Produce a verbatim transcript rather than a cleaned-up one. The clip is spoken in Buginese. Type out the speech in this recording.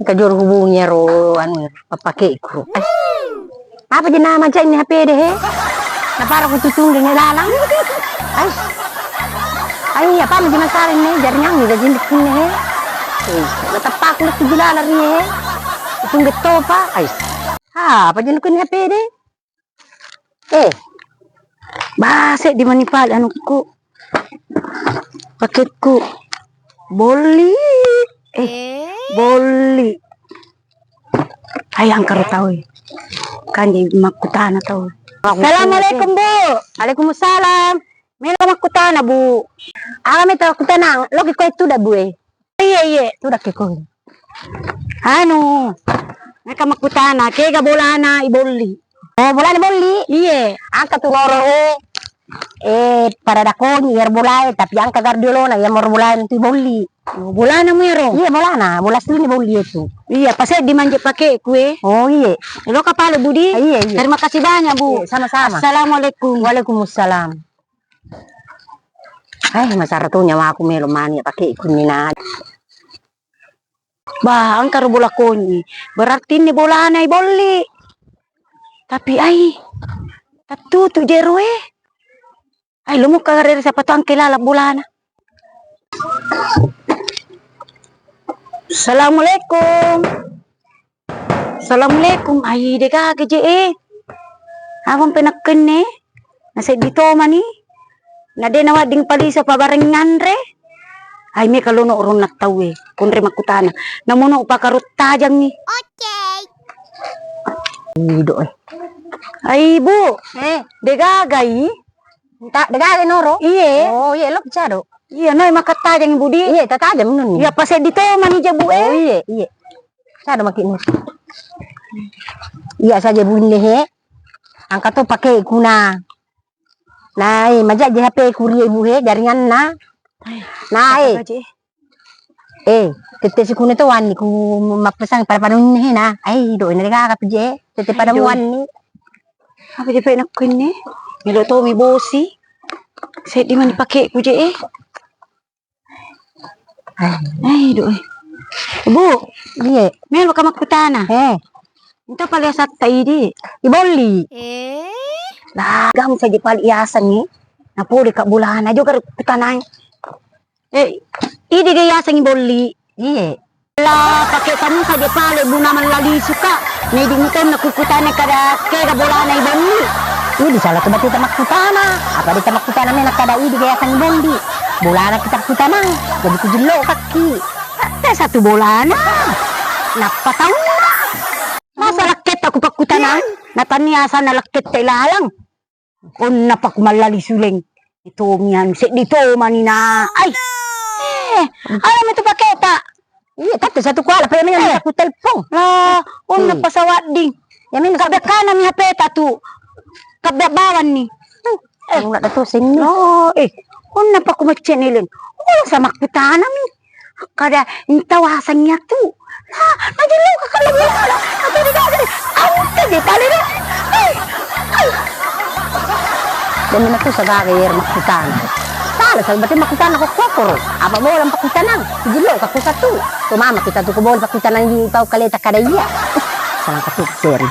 Engka jolo hubungi ero anu, pappakeku. Eh. Apa je na maja ini H P de he? Napara ku tutunggeng lalang. Ais. Ai, apa maja masalah ini? Jaringan ni gaji ini he. Eh, natappaku lagi jilala ri he. Tungge topa. Ais. Ah, apa je ini H P de? Eh, base di mani pale anukku. Paketku. Bolli. Eh, bolli. Ai, angkaro tau e. Kan jadi makkutana tau e. Assalamualaikum, Bu. Waalaikumsalam. Melo makkutana, Bu. Aga meta makkutana? Loki koe tuda, Bu e. Iye, iye, tuda ke koe. Anu, meka makkutana, kega bolana ibolli? Oh, bolana bolli? Iye. Angka tu noro e. Eh, pada dakoni iyaro bolae, tapi angka gardiolona iyaro bolae tu bolli. Oh, bolana mu ero? Iya, bolana, bola asli ni bolli itu. Iya, paseddi manje pakeku e. Oh, iya. Loka pale, Budi. Ah, iya, iya. Terima kasih banyak, Bu. Iya, sama-sama. Assalamualaikum. Waalaikumsalam. Eh, masara tu nyawaku melo mani pakeku ni na. Bah, angkaro bola konyi. Berarti ini bolana ibolli. Tapi ai, tattutu jero e. Ai, lomo ka rere siapa tu angke lala bolana. Assalamualaikum. Assalamualaikum. Ai, de gaga je e. Apa mpe nakkenne? Naseddi tomani. Na de nawedding paliso pabareng nganre. Ai, meka lono ronna tau e. Konre makkutana. Namono pakarut tajangngi. Oke. Ido e. Ai, Bu. Eh. De gaga i? Entah, de gaga noro? Iye. Oh, iye, lo pecado. Iya, noi makattajang, Budi. Iye, tatajang nun. Iya, paseddi tomani je, Bu e. Oh, iye, iye. Sada maki ni. Iya saja bunne he. Angka to pakeku na. Nah, eh, maja je H P ku rie Bu he, jaringanna. Nah, eh. Eh, tette sikune to wanni ku mappesang pada-pada unne he na. Ai, do ina de gaga pije. Tette pada muanni. Apa je pe nakku ini? Melo to mi bosi. Seddi mani pakeku je e. Ai, do e. Bu. Iye. Melo ka makkutana. Eh. Ento pale asatta idi? Ibolli. Eh. Lah, gamu saja pale iasangi. Napole ka bolana juga kutanai. Eh, idi ga iasangi bolli? Iye. Lah, pake tamu saja pale buna mallalisu ka. Nedi mutonna kukutana kada kega bolana ibolli. Ini salah tu batu tamakkutana. Apa de tamakkutana mena kada idi ga iasangi bolli? Bolana kita kutanang. Jadi kujillo kaki. Te satu bolana. Nappa taunna. Masa lakketta ku pakkutanang? Natania asana lakketta ilalang. Onna pakku mallalisu leng. Itomi anu seddi tomani na. Ai. Eh, ala metu paketa. Iya, tette satu kuala, pa iya mena ku telpon. Lah, onna pasawadding. Iya mena kabbe kana mi H P ta tu. Kabbe bawanni. Eh, onna dato senni. Oh, eh. Onna pakku macce ni leng. Oh, sama kutana mi. Kada entau aseng iya tu. Nah, najillo ka kalau bola. Apa di kau tadi? Au tadi pale do. Ai, ai. Dan menentu sebagai air makkutana. Salah salah berarti makkutana kok kokor. Apa bola makkutana? Jillo ka ku satu. Tu mama kita tu ku bola makkutana di tau kaleta kada iya. Salah kepikir.